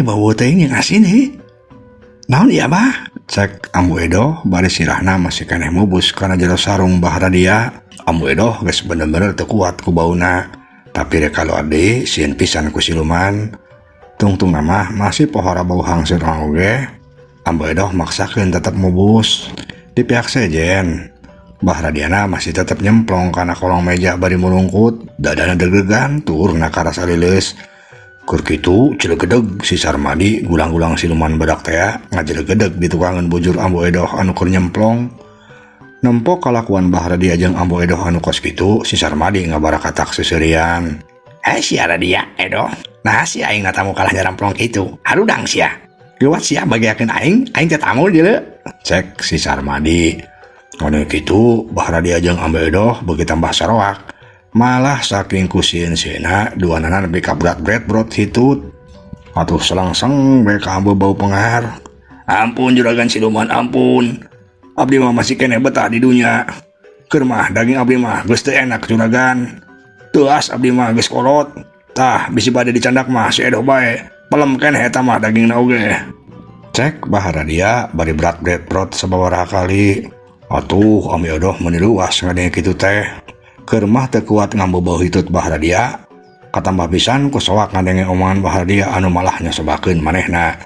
Bau teuing jeung asin heuh. Naon ieu, Abah? Cek Ambu Edoh bari sirahna masih keneh mubus kana jero sarung Bah Radia. Ambu Edoh geus bener-bener teu kuat ku bauna. Tapi rek kaluar deui sieun pisan ku siluman. Tungtungna mah masih pohara bau hangseur oge. Ambu Edoh maksakeun tetep mubus. Di pihak sejen, Bah Radiana masih tetep nyemplong kana kolong meja bari murungkut, dadana deg-degan turna karasa lileus. Keur kitu cilegedeg si Sarmadi gulang-gulang siluman badak tea ngajelegedeg di tukangeun bujur Ambu Edoh anu keur nyemplong. Nempo kalakuan Bah Radia jeung Ambu Edoh anu kos kitu, si Sarmadi ngabarakatak seuseurian. Eh, sia Radia, Edoh. Nah, si aing tamu kalah nyaramplong kitu. Harudang sia. Geuwat sia bagiakeun aing, aing teh tamu jeung. Cek si Sarmadi. Ngono kitu Bah Radia jeung Ambu Edoh beuki tambah saroak. Malah saking ku sieun-sieunna duanana nepi ka brat-bret brot hitut. Atuh selangseng bae ka ambu bau pengar. Ampun, juragan siluman, ampun. Abdi mah masih keneh betah di dunya. Keur mah daging abdi mah geus teu enak, juragan. Teuas abdi mah geus kolot. Tah, bisi bade dicandak mah si Edoh bae. Pelem keneh eta mah dagingna oge. Cek Bah Radia bari brat-bret brot sababaraha kali. Atuh Ambu Edoh meuni luas ngadenge kitu teh. Keur mah teu kuat ngambu bau hitut Bah Radia. Katambah pisan ku soak ngadenge omongan Bah Radia anu malah nyosobakeun manehna.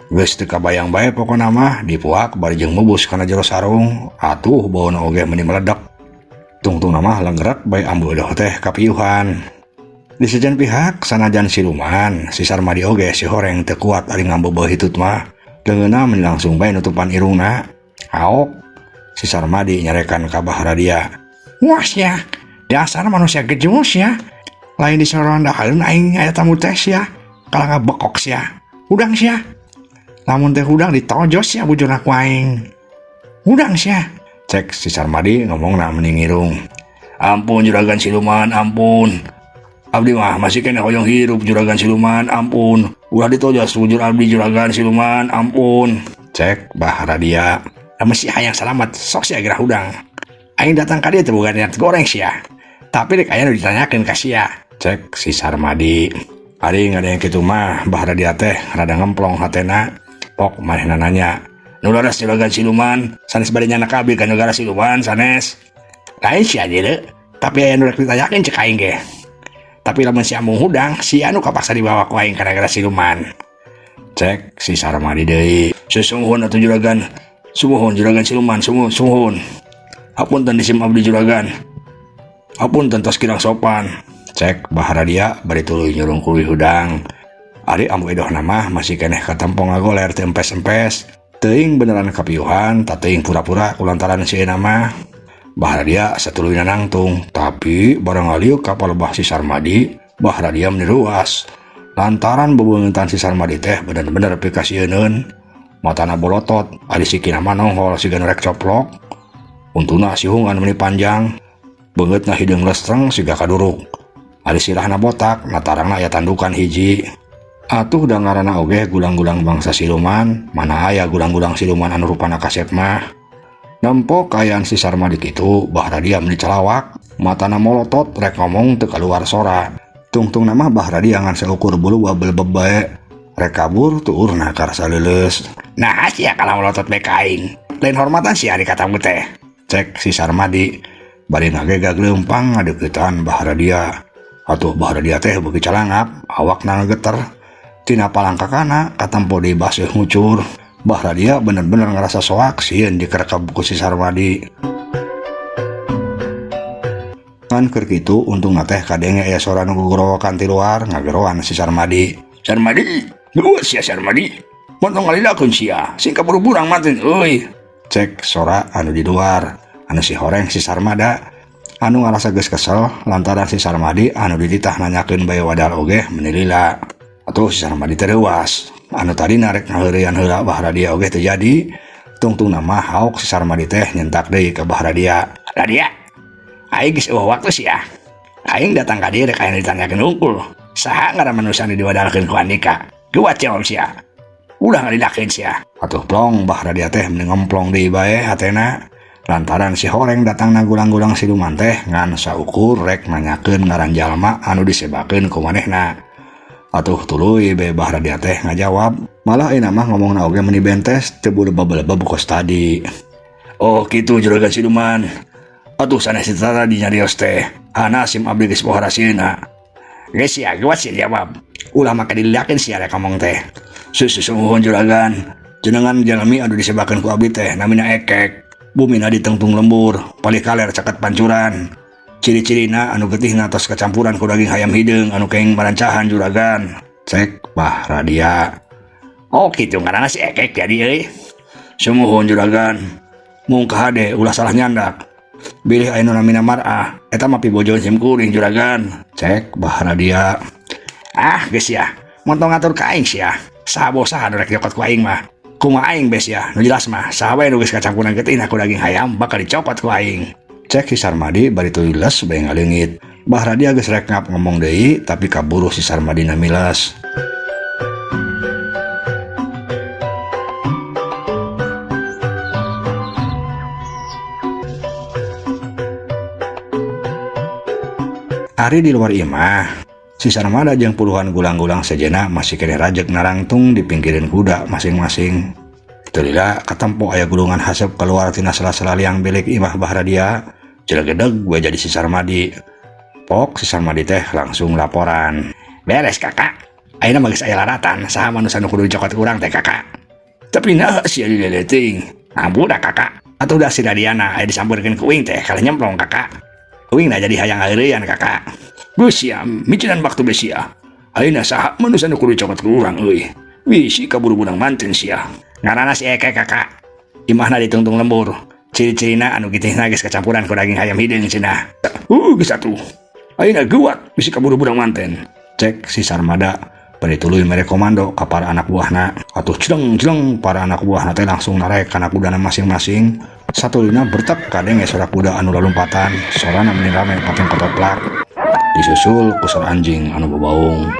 Geus teu kabayang bae pokona mah dipuak bari jeung mubus kana jero sarung. Atuh bauna oge meuni meledek. Tungtungna mah lenggerek bae Ambu Edoh teh kapiuhan. Di sejen pihak sanajan siluman, si Sarmadi oge si horeng teu kuat ari ngambu bau hitut mah. Leungeunna meuni langsung bae nutupan irungna. Haok si Sarmadi nyarekan ka Bah Radia. Wah sia, dasar manusia gejus ya. Lain di soroan dahareun aing aya tamu teh sia. Kalah ngabekok sia. Hudang sia. Lamun teh hudang ditojos sia bujurna ku aing. Hudang sia. Cek si Sarmadi ngomongna meuni ngirung. Ampun, juragan siluman, ampun. Abdi mah masih keneh hoyong hirup, juragan siluman, ampun. Ulah ditojos bujur abdi, juragan siluman, ampun. Cek Bah Radia. Lamun si hayang salamat, sok sia gerah hudang. Aing datang ka dieu teh boga niat goreng sia. Tapi rek aya nu ditanyakeun ka sia. Cek si Sarmadi. Ari ngadenge kitu mah Bah Radia teh rada ngemplong hatena. Pok manehna nanya. Nu leres, juragan siluman, sanes bade nyandak abdi ka negara siluman sanes. Lain sia jeung, tapi aya nu rek ditanyakeun cek aing ge. Tapi lamun sia embung hudang, sia nu kapaksa dibawa ku aing ka negara siluman. Cek si Sarmadi deui. Sesungguhun atuh juragan. Sumuhun, juragan siluman, sumuhun, sumuhun. Hapunten disim abdi, juragan. Hapunten tos kirang sopan. Cek Bah Radia bari tuluy nyurungkului hudang. Ari Ambu Edoh mah masih keneh katempo ngagoler teu empes-empes. Teuing beneran kapiuhan, tah teuing pura-pura kulantaran sieun mah. Bah Radia satuluyna nangtung, tapi barang ngaliuk ka palebah si Sarmadi, Bah Radia meuni ruas. Lantaran bebeungetan si Sarmadi teh bener-bener pikasieuneun. Matana bolotot, ari sikina mah nonghol siga nu rek coplok. Untuna sihungan meuni panjang, beungeutna hideung lestreng siga kaduruk. Ari sirahna botak, na tarangna aya tandukan hiji. Atuh da ngaranna oge gulang-gulang bangsa siluman, mana aya gulang-gulang siluman anu rupana kasep mah. Nempo kaayaan si Sarmadi kitu, Bah Radia meuni calawak, matana molotot rek ngomong teu kaluar sora. Tungtungna mah Bah Radia ngan saukur bulu babelbeb bae. Rek kabur tuurna karasa leuleus. Nah, sia kalah melotot bae ka aing. Lain hormatan sia ari ka tamu teh. Cek si Sarmadi bari ngagegag leumpang ngadeuketan Bah Radia. Atuh Bah Radia teh beuki calangap, awakna geter. Tina palangkakana katempo deui baseuh ngucur. Bah Radia bener-bener ngerasa soak sieun dikerekeb ku si Sarmadi. Ngan keur kitu untungna teh kadenge aya sora nu gogorowokan ti luar ngageroan si Sarmadi. Sarmadi, geus sia Sarmadi. Montong ngalilakeun sia, sing kaburu burang mati euy. Cek sora anu di luar. Anu si horeng si Sarmada. Anu ngarasa geus kesel lantaran si Sarmadi anu dititah nanyakeun bae wadal oge meuni lila. Atuh si Sarmadi teh reuas. Anu tadi rek ngaheureuyan heula Bah Radia oge teu jadi. Tungtungna mah haok si Sarmadi teh nyentak deui ka Bah Radia. Radia, aing geus euweuh waktu sia. Aing datang ka dieu rek aya ditanyakeun hungkul. Saha ngaran manusia anu diwadalkeun ku Andika? Geuwat jawab sia. Ulah ngalilakeun sia. Atuh plong Bah Radia teh meuni ngemplong deui bae hatena. Lantaran si horeng datangna gulang-gulang siluman teh ngan saukur rek nanyakeun ngaran jalma anu disebakeun ku manehna. Atuh tuluy be Bah Radia teh ngajawab. Malah ayeuna mah ngomongna oge meuni bentes teu bulebeb-belebeb kos tadi. Oh kitu juragan siluman. Atuh sanes si tadi nyarios teh. Hana sim abdi geus poho rasieuna. Geus sia geuwat sia jawab. Ulah make diliakeun sia rek ngomong teh. Sumuhun juragan. Jenengan jalmi anu disebakeun ku abdi teh namina Ekek. Bumina di Tengtung Lembur, palih kaler caket pancuran. Ciri-cirina anu getihna tos kacampuran ku daging hayam hideung anu kenging marancahan juragan. Cek Bah Radia. Oh kitu ngaranna si Ekek jadi euy. Sumuhun juragan. Mung kahade ulah salah nyandak. Bilih aya nu namina Mar'ah, eta mah pibojoeun sim kuring juragan. Cek Bah Radia. Ah geus sia, montong ngatur ka aing sia. Saha bosa anu rek nyokot ku aing mah. Kumaha aing bes ya, nu jelas mah saha wae nu geus kacampuran getihna ku daging hayam bakal dicokot ku aing. Cek si Sarmadi bari tuluy les bae ngaleungit. Bah Radia geus rek ngap ngomong deui tapi kaburu si Sarmadina miles. Ari di luar imah, si Sarmada jeung puluhan gulang-gulang sejena masih keneh rajek narangtung di pinggiran kuda masing-masing. Teu lila katempo aya gulungan haseup keluar tina sela-sela liang bilik imah Bah Radia. Jelegedeg we jadi si Sarmadi. Pok si Sarmadi teh langsung laporan. Beres kakak, ayeuna mah geus aya laratan saha manusia nu kudu dicokot urang teh kakak. Tapi nah sia dileleting. Ampun dah kakak. Atuh dah si Radiana aya disampeurkeun ku uing teh kalah nyemplong kakak. Uing dah jadi hayang heureyan kakak. Geus sia micinan waktu be sia. Ayeuna saha manusia nu kudu dicokot ku urang euy. Bisi kaburu budang manten sia. Ngaranna si Eke kakak. Imahna ditungtung lembur. Ciri-cirina anu getihna geus kacampuran ku daging hayam hideung cenah. Geus atuh. Ayeuna geuwat bisi kaburu budang manten. Cek si Sarmada bari tuluy mere komando ka para anak buahna. Atuh celeng-celeng para anak buahna teh langsung narek kana kudana masing-masing. Satuluyna bertek kadenge sora kuda anu lalumpatan, sorana meni rame pating kotoplak. Disusul ku sora anjing anu babaung.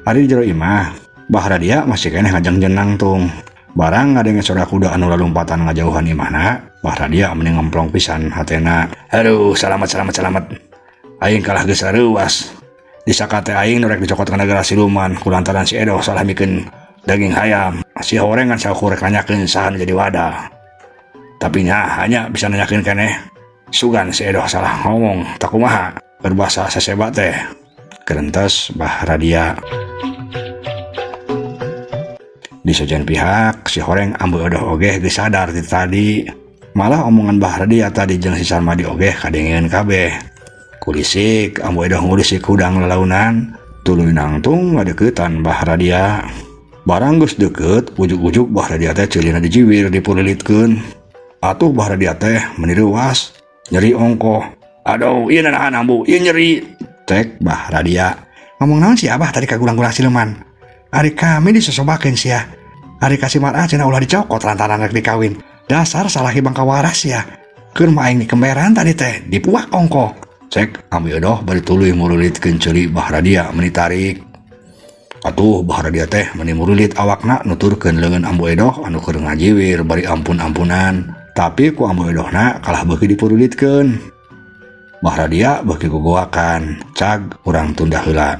Ari di jero imah, Bah Radia masih keneh ngajeng nangtung. Barang ngadenge sora kuda anu lalumpatan ngajauhan imahna, Bah Radia meni ngemplong pisan hatena. Aduh, salamat salamat salamat. Aing kalah geus reuas. Disaka teh aing nu rek dicokot kana negara siluman kulantaran si Edoh salah mikeun daging hayam. Si horeng kan saukur rek nanyakeun saha nu jadi wadah. Tapi nya hanya bisa nanyakeun keneh. Sugan si Edoh salah ngomong tak kumaha berbahasa seseba teh. Kerentes Bah Radia. Di sejen pihak si horeng ambu Edoh ogeh geus sadar ti tadi. Malah omongan Bah Radia tadi jeung si Sarmadi ogeh kadengeun kabeh. Kulisik ambu Edoh ngulisik hudang lalaunan, tuluy nangtung ngadeukeutan Bah Radia. Barang geus deukeut, ujug-ujug Bah Radia teh ceulina dijiwir dipulilitkeun. Atuh Bah Radia teh meuni reuas, nyeri ongkoh. Aduh, ieu nanahan ambu, ieu nyeri. Cek Bah Radia. Ngomong naon si Abah tadi ka gulang-gulang siluman? Ari kami disosobakeun sia. Ari ka si Mar'ah cenah ulah dicokot lantaran rek dikawin. Dasar salaki bangka waras sia. Keur mah aing dikemberan tadi teh, dipuak ongkoh. Cek ambu Edoh bari tuluy murulitkeun ceuli Bah Radia meuni tarik. Atuh Bah Radia teh meuni murulit awakna nuturkeun leungeun ambu Edoh anu keur ngajiwir bari ampun-ampunan. Tapi ku ambu Edohna kalah beuki dipurulitkeun. Bah Radia beuki gogoakan, cag urang tunda heula.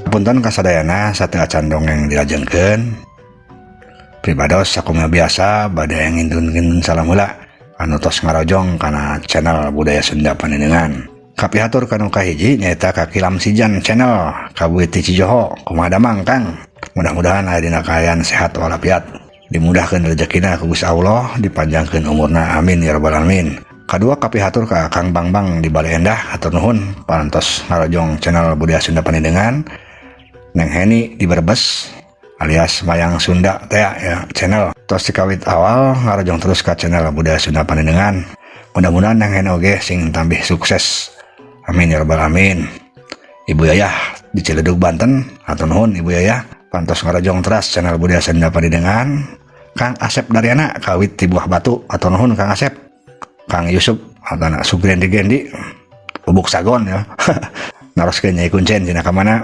Punten kasadayana sateu acan dongeng dilajengkeun. Pribados sakumaha biasa bade ngintun-ngintun salam heula anu tos ngarojong kana channel Budaya Sunda Panenengan. Kapihatur kanu kahiji nyaeta ka Kilam Sijan channel kabuit ti Cijoho. Kumaha damang Kang? Mudah-mudahan aya dina kaayaan sehat walafiat. Dimudahkeun rezekina ku Gusti Allah, dipanjangkeun umurna, amin ya rabbal alamin. Kadua kapihatur ka Kang Bangbang di Bale Endah, hatur nuhun parantos ngarojong channel Budaya Sunda Panenengan. Neng Heni di Brebes alias Mayang Sunda teh ya channel. Tos dikawit awal ngarojong terus ka channel Budaya Sunda Panenengan. Mudah-mudahan Neng Heni oge sing tambih sukses. Amin ya rabbal alamin. Ibu Yayah di Ciledug Banten, hatur nuhun Ibu Yayah pantos ngarojong teras channel Budaya Sunda Panenengan. Kang Asep Daryana kawit ti Buah Batu, hatur nuhun Kang Asep. Kang Yusuf atana Sugrendi Gendi Bubuk sagon ya. Naroskeun Nyai Kuncen cenah ka mana?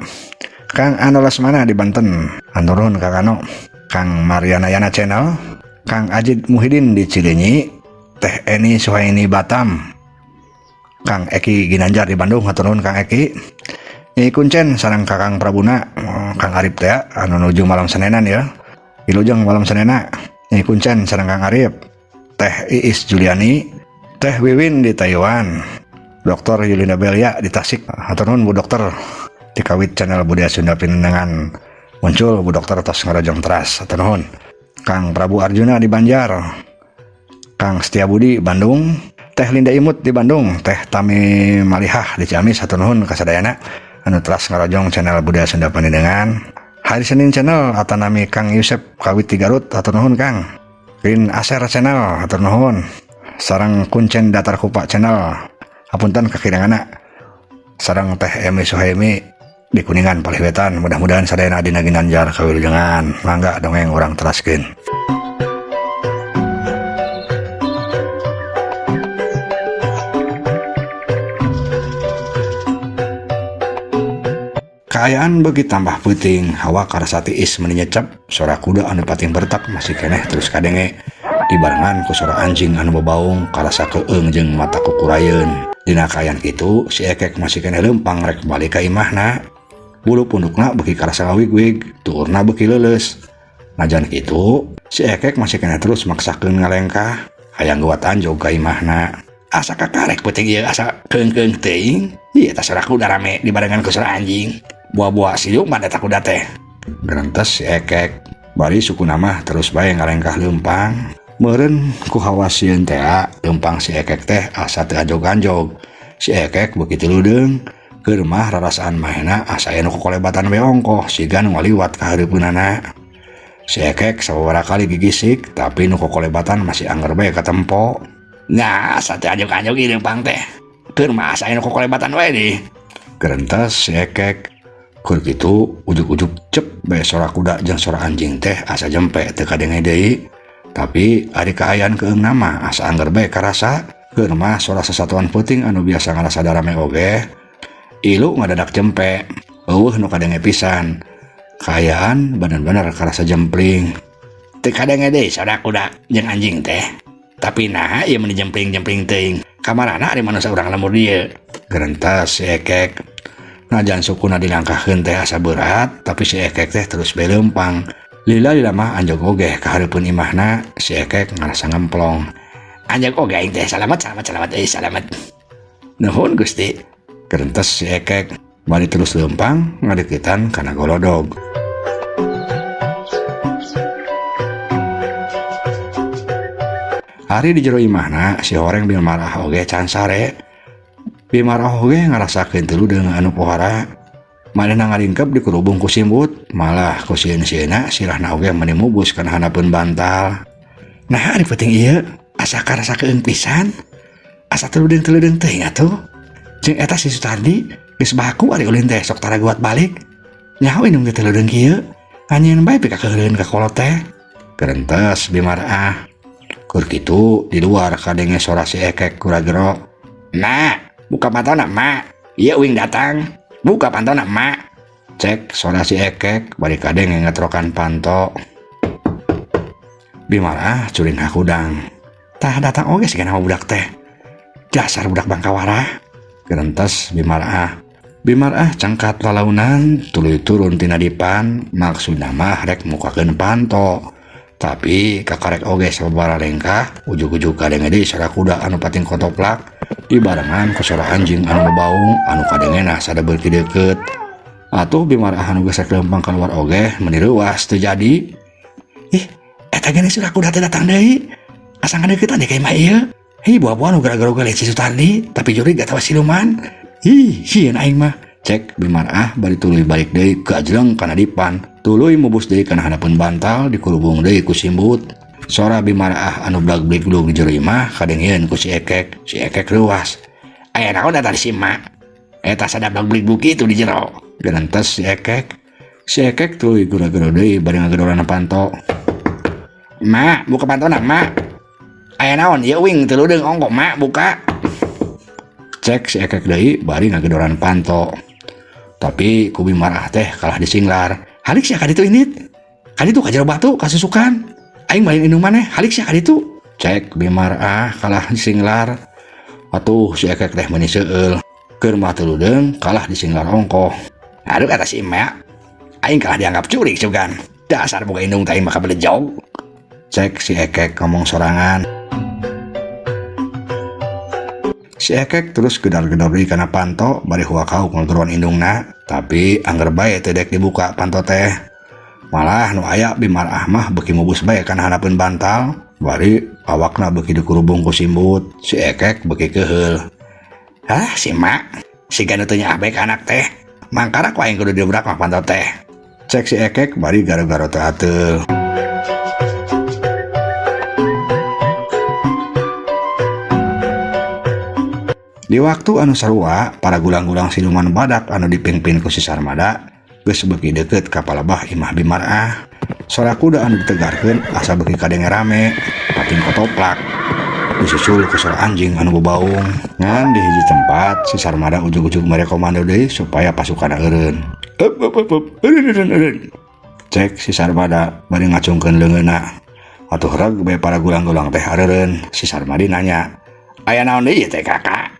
Kang Ano Lesmana di Banten. Hatur nuhun Kang Ano. Kang Mariana Yana Channel, Kang Ajid Muhidin di Cileunyi, Teh Eni Suhaini Batam, Kang Eki Ginanjar di Bandung, hatur nuhun Kang Eki. Nyai Kuncen sareng Kakang Prabuna, Kang Arif teh anu nuju malam Senenan ya. Wilujeng malam Senena. Nyai Kuncen sareng Kang Arif, Teh Iis Juliani, Teh Wiwin di Taiwan, Dr. Yulinda Belia di Tasik. Hatur nuhun Bu Dokter. Tikawit channel Budaya Sunda Pinenengan muncul Bu Dokter tos ngarojong teras. Hatur nuhun. Kang Prabu Arjuna di Banjar, Kang Setiabudi Bandung, Teh Linda Imut di Bandung, Teh Tami Malihah di Ciamis. Hatur nuhun kasadayana anu teras ngarojong channel Budaya Sunda Panenengan. Hari Senin channel atanami Kang Yusep Kawit di Garut, hatur nuhun Kang. Green Aser channel, hatur nuhun. Sareng Kuncen Datar Kupa channel, hapunten kakiranganna. Sareng Teh Emi Suhaimi di Kuningan Palih Wetan, mudah-mudahan sadayana dina ginanjar kawilujengan. Mangga dongeng urang teraskeun. Kaayaan beuki tambah peuting, hawa karasa tiis meni nyecep, sora kuda anu pating bertak masih keneh terus kadenge. Dibarengan ku sora anjing anu babaung karasa keung jeung mata kukurayeun. Dina kaayaan kitu, si Ekek masih keneh leumpang rek balik ka imahna. Bulu pundukna beuki karasa ngawig-wig, tuurna beuki leuleus. Najan kitu, si Ekek masih keneh terus maksakeun ngalengkah, hayang geuwat anjog ka imahna. Asa kakarek peuting ieu asa keung-keung teuing, ieu teh sora kuda rame dibarengan ku sora anjing. Buah-buah siluman eta kuda teh. Gerentes si Ekek, bari sukuna mah terus bae ngalengkah leumpang. Meureun ku hawa sieun teh leumpang si Ekek teh asa teu anjog-anjog. Si Ekek beuki teu leudeung, keur mah rarasaan mahena asa aya nu kokolebatan we ongkoh siga nu ngaliwat ka hareupeunana. Si Ekek sababaraha kali gigisik tapi nu kokolebatan masih angger bae katempo. Nah, asa teu anjog-anjog ieu leumpang teh. Keur mah asa aya nu kokolebatan we deui. Gerentes si Ekek. Keur kitu ujug-ujug cep bae sora kuda jeung sora anjing teh asa jempe teu kadenge deui. Tapi ari kaayaan keung mah asa angger bae karasa. Keur mah sora sasatuan peuting anu biasa ngarasa darame oge ilu ngadadak jempe. Eueuh nu kadenge pisan. Kaayaan bener-bener karasa jempling. Teu kadenge deui sora kuda jeung anjing teh. Tapi naha ieu meni jempling-jempling teuing. Kamarana ari manusa urang lembur dieu. Gerentes si Ekek. Najan sukuna dilangkahkeun teh asa berat, tapi si Ekek teh terus bae leumpang. Lila-lila mah anjog oge ka hareupeun imahna, si Ekek ngarasa ngemplong. Anjog oge aing teh salamet salamet salamet euy salamet. Nuhun Gusti. Gerentes si Ekek, bari terus leumpang ngadeukeutan kana golodog. Ari di jero imahna si horeng bimarah oge can sare. Bimarah oge ngarasakeun teu ludeung anu pohara. Manehna ngaringkep dikurubung ku simbut, malah ku sieun-sieunna sirahna oge meni mubus kana handapeun bantal. Nah, ari peuting ieu asa karasa keung pisan. Asa teu ludeung-teu teuing atuh. Jeung eta si Sutardi geus baku ari ulin teh sok taraguat balik. Nyaho indung teh teu ludeung kieu. Anyieun bae pikakeuheureun ka kolot teh. Gerentes bimarah. Keur kitu di luar kadenge sora si Ekek gura-gero. Mak, buka pantona mak. Ieu uing datang. Buka pantona mak. Cek sora si Ekek bari kadenge ngetrokan panto. Bimarah curing hakudang. Tah datang oge sigana mah budak teh. Dasar budak bangkawara. Gerentes bimarah. Bimarah cangkat lalaunan tuluy turun tina dipan maksudna mah rek mukakeun panto. Tapi kakarek oge sababaraha lengkah ujug-ujug kadenge deui sora kuda anu pating kotoplak dibarengan ku sora anjing anu babaung anu kadengena sada beuki deukeut. Atuh bimarah anu geus rek leumpang kaluar oge meuni reuas teu jadi. Ih, eta geuning sora kuda teh datang deui. Asa ngadeuketan deui ka imah ieu. Hi, buah-buah nu gara-gara lain si Sutardi, tapi jurig atawa siluman. Hi, sieun aing mah. Cek bimarah bari tuluy balik deui ka ajleng kana dipan. Tuluy mubus deui kana handapeun bantal dikurubung deui ku simbut. Sora bimarah anu blag-blig-blug di jero imah kadengieun ku si Ekek. Si Ekek reuas. Aya naon datang si emak? Eta sada blag-blig-blug kitu di jero. Gerentes si Ekek. Si Ekek tuluy gura-gura deui bari ngagedorana panto. Mak, buka pantona, mak. Aya naon? Ieu uing teu ludeung ongko, mak, buka. Cek si Ekek deui bari ngagedoran panto. Tapi ku Bimarah teh kalah disinglar. Halik sia ka ditu indit. Ka ditu ka jero batu kasusukan. Aing malin indung maneh, halik sia ka ditu. Cek Bimarah kalah disinglar. Atuh si Ekek teh meuni seueul. Keur mah teu ludeung kalah disinglar ongkoh. Aduh kata si Emak, aing kalah dianggap curik sugan. Dasar boga indung teh aing mah kabelejog. Cek si Ekek ngomong sorangan. Si Ekek terus gedar-gedor deui kana panto bari huak-hauk ngageroan indungna, tapi angger bae teu dek dibuka panto teh. Malah nu aya Bimarah mah beuki mubus bae kana handapeun bantal, bari awakna beuki dikurubung ku simbut. Si Ekek beuki keuheul. Hah, si Mak, siga nu teu nyaah bae ka anak teh. Mangkara ku aing kudu dibrak mah panto teh. Cek si Ekek bari garo-garo teu ateul. Di waktu anu sarua, para gulang-gulang siluman badak anu dipingpin ku si Sarmada geus beuki deukeut ka palebah imah Bimarah. Sora kuda anu ditegarkeun asa beuki kadenge rame, pating kotoplak. Disusul ku sora anjing anu bebaung. Ngan di hiji tempat si Sarmada ujug-ujug mere komando deui supaya pasukanna eureun. Eup eup eup eup, eureun eureun eureun. Cek si Sarmada bari ngacungkeun leungeunna. Atuh reg bae para gulang-gulang teh areureun. Si Sarmadi nanya, aya naon deui teh kakak?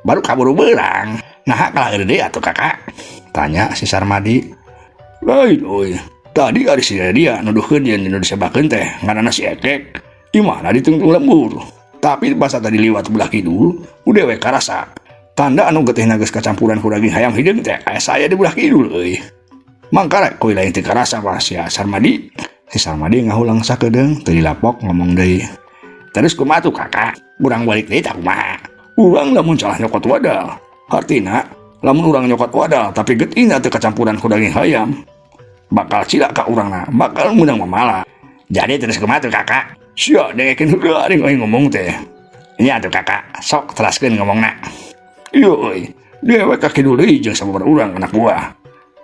Baru kaburu beurang. Naha kalah eureun deui atuh kakak? Tanya si Sarmadi. Lain euy. Tadi ari si dia nuduhkeun yen nu disebakeun teh ngaranna si Ekek. Imahna ditungtung lembur. Tapi basa tadi liwat belah kidul, udah we karasa. Tanda anu getihna geus kacampuran ku daging hayam hideung teh aya saya di belah kidul euy. Mangkara kuy lain teu karasa mah si Sarmadi. Si Sarmadi ngahulang sakedeung teu dilapok ngomong deui. Terus kumaha tuh kakak? Urang balik deui tah kumaha? Urang lamun salah nyokot wadal. Hartina lamun urang nyokot wadal tapi getihna teu kacampuran ku daging hayam, bakal cilaka urangna, bakal meunang mamala. Jadi terus kumaha tuh kakak? Sia dengekeun heula ari aing ngomong teh. Nya atuh kakak, sok teraskeun ngomongna. Ieu euy, dewek ka kidul deui jeung sababaraha urang anak buah.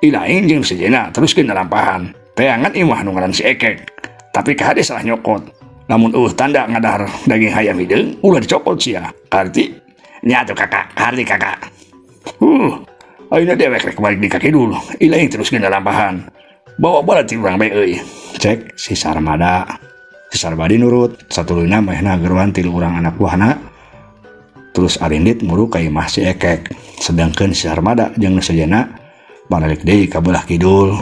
Ilaing jeung sejenna teruskeun lalampahan. Teangan imah nu ngaran si Ekek. Tapi kahade salah nyokot. Lamun eueuh tanda ngadahar daging hayam hideung, ulah dicokot sia. Karti? Nya atuh kakak, karti kakak. Ayeuna dewek rek balik di ka kidul. Ilaing teruskeun lalampahan. Bawa bala ti urang bae euy. Cek si Sarmada. Si Sarmadi nurut, satuluyna manehna geruan tilu urang anak buahna. Terus arindit muru ka imah si Ekek. Sedangkeun si Sarmada jeung nu sejenna baralik deui ka belah kidul.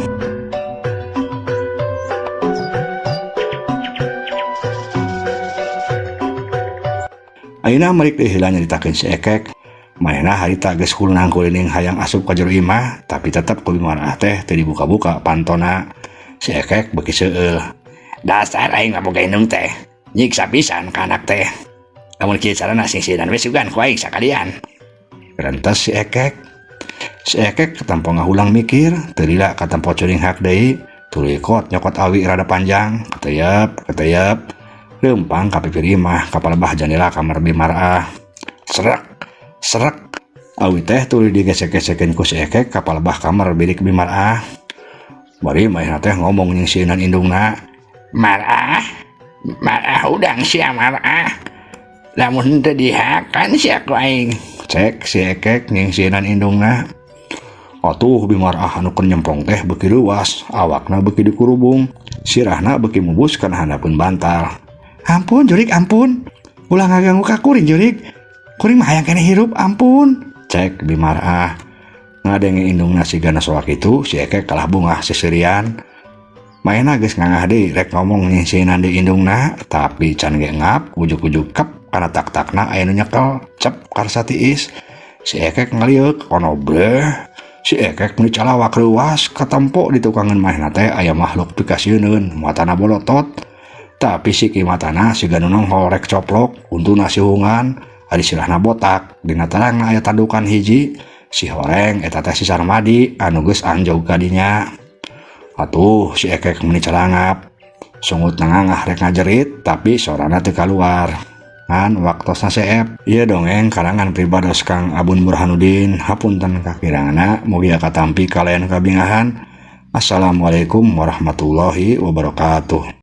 Ayeuna malik deui heula nyaritakeun si Ekek. Manehna harita geus kulunang kulining hayang asup ka jero imah, tapi tetep ku Bimarah teh teu dibuka-buka pantona. Si Ekek beuki seueul. Dasar aing mah boga indung teh, nyiksa pisan ka anak teh. Lamun kieu carana sing sieun we sugan ku aing sakalian. Rentes si Ekek. Si Ekek katempo ngahulang mikir, teu lila katempo curinghak deui, tuluy kot nyokot awi rada panjang, keteyep, keteyep. Leumpang ka pipir imah, ka palebah jandela kamar Bimarah. Srek, srek. Awi teh tuluy digesek-gesekeun ku si Ekek ka palebah kamar bilik Bimarah. Bari manehna teh ngomong jeung sieunan indungna. Marah, marah udang sia marah. Lamun teu dihakan sia ku aing. Cek si Ekek jeung sieunan indungna. Atuh Bimarah anu keur nyemprong teh beuki leuwas, awakna beuki dikurubung, sirahna beuki mubus kana handapeun bantal. Ampun jurik, ampun. Ulah ngaganggu ka kuring jurik. Kuring mah hayang keneh hirup, ampun. Cek Bimarah. Ngadenge indungna sigana soak itu, si Ekek kalah bungah seserian. Manehna geus ngangah deui rek ngomong nyingsieunan deui indungna, tapi can ge ngap, ujug-ujug kep kana tak-takna aya nu nyekel, cep karsa tiis. Si Ekek ngalieuk kono breh. Si Ekek nu calawak reuas katempo di tukangan manehna teh aya makhluk pikasieuneun, matana bolotot. Tapi siki matana siga nu nonghol rek coplok, untuna sihungan, ari sirahna botak, dina tarangna aya tandukan hiji, si horeng eta teh si Sarmadi anu geus anjog ka dinya. Atuh si Ekek meuni calangap, sungut nangangah rek ngajerit tapi sorana teu kaluar. Ngan waktosna seep. Ieu dongeng karangan pribados Kang Abun Burhanuddin. Hapunten kakiranganna, mugi katampi kalayan kabingahan. Assalamualaikum warahmatullahi wabarakatuh.